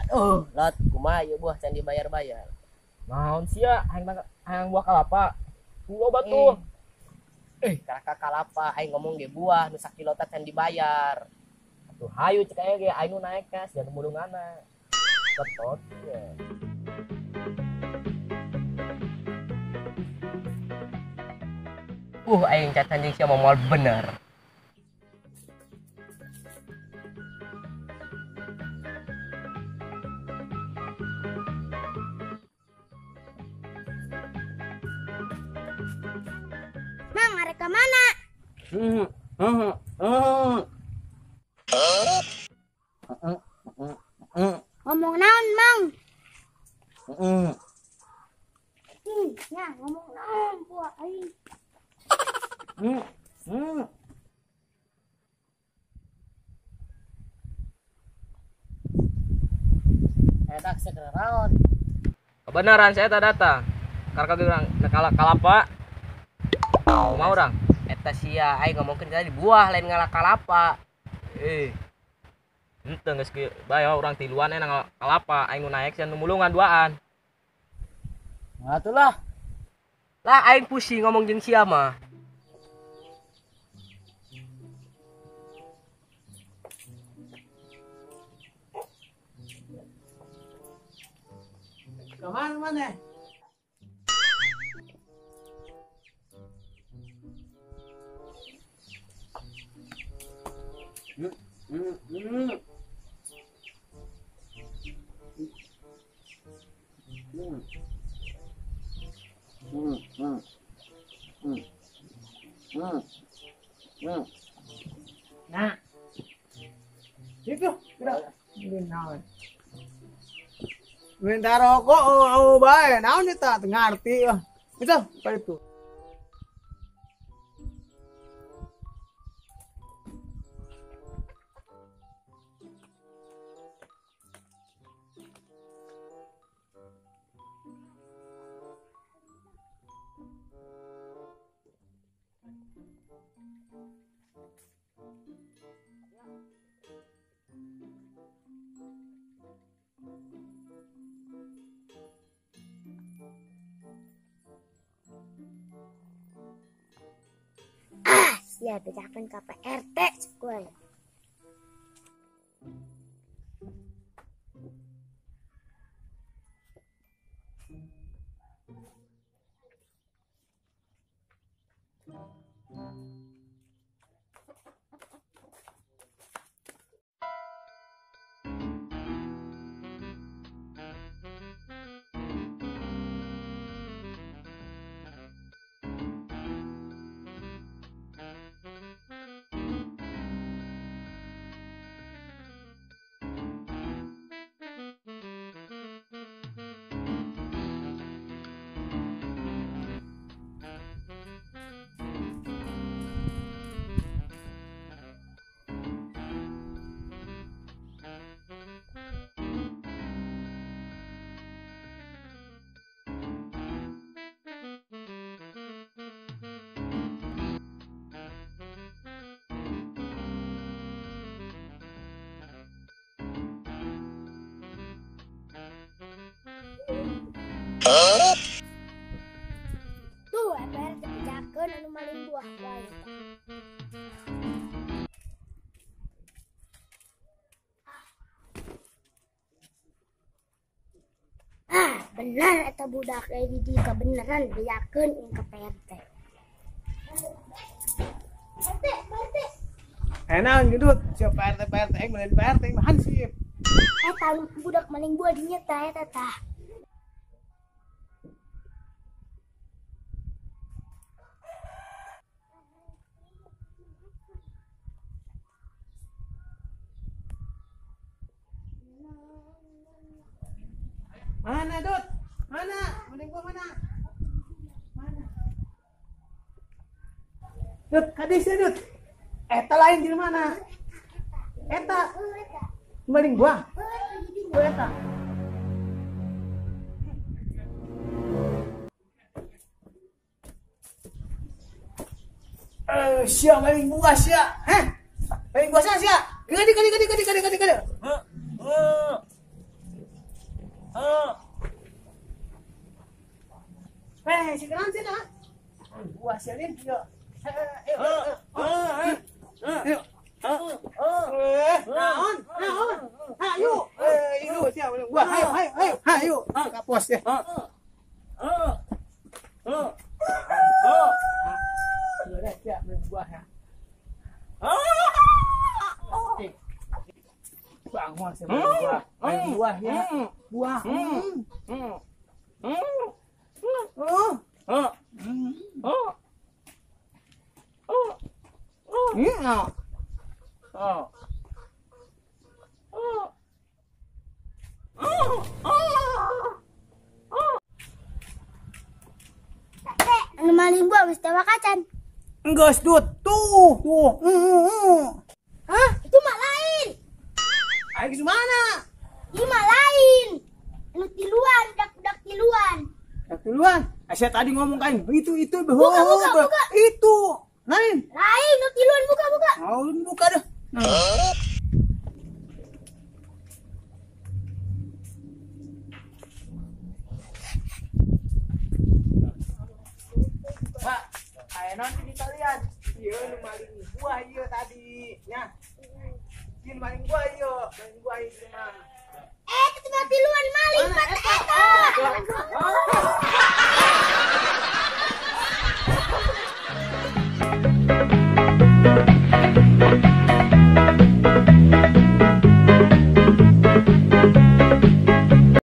Oh, lot kumaha ieu buah can dibayar-bayar. Naon sia hayang buah kalapa? Loba tuh. Karaka kalapa aing ngomong ge buah nu sakilo teh can dibayar. Atuh hayu cek aya ge aing nu naek ka sia nu mulunganna. Ketot sia. Aing cacan jeung sia moal bener. Mang, arek ka mana? Ngomong naon, Mang? Ya, ngomong naon buah aing. Edak segera raon. Kebenaran saya tak datang. Karena urang kalapa. Kumaha urang? Eta sia aing ngomongkeun tadi buah lain ngala kalapa. Henteu geus kieu bae urang tiluan enak kalapa aing nu naek sia nu mulungan duaan. Atulah. Lah aing pusing ngomong jeung sia mah. Kemana mana? Nah, itu udah naon. Minta rokok, oh bae, naon eta teu ngarti ah. Itu apa itu? Ya, bedakan ke Pak RT gue. Bener eta budak di kebenaran bejakeun ka PRT. RT, RT. Enak gendut, siapa PRT PRT aing lain PRT mah hansip. Eta budak maling buah dinya tah eta tah. Mana Dut? Mana? Maling buah mana? Mana? Dut, hadis ya Dut. Eta lain di mana? Eta. Maling buah. Oh, eta. Sia maling buah sia. Heh. Maling buah sia. Gede gede gede gede gede gede gede. Eh, si kenan sih nak. Buah sia lin. Yo. Ayo. Naon? Naon? Ayo. Ayo sia maling buah. Ayo ayo ayo. Ayo. Kapos ya. Udah sia maling buah ya. Bang, sia maling buah. Maling buah ya. Buah. Oh. Oh. Oh. Oh. Iya. Oh. Oh. Oh. Oh. Teh, anu maling buah geus tewak acan. Geus Dut. Tuh, tuh. Hah? Itu mah lain. Ayo geus mana? Ieu mah lain. Anu tiluan, budak-budak tiluan. Budak tiluan. Saya tadi ngomong kan itu buka, buka, buka. Itu lain. Lain nu tiluan buka buka. Oh, buka dah. Nah. Pak, aya naon di kalian? Ieu nu maling buah ieu tadi, nya. Ieu maling buah ieu, maling buah ieu mah. Itu mah tiluan maling, Pak. Eta.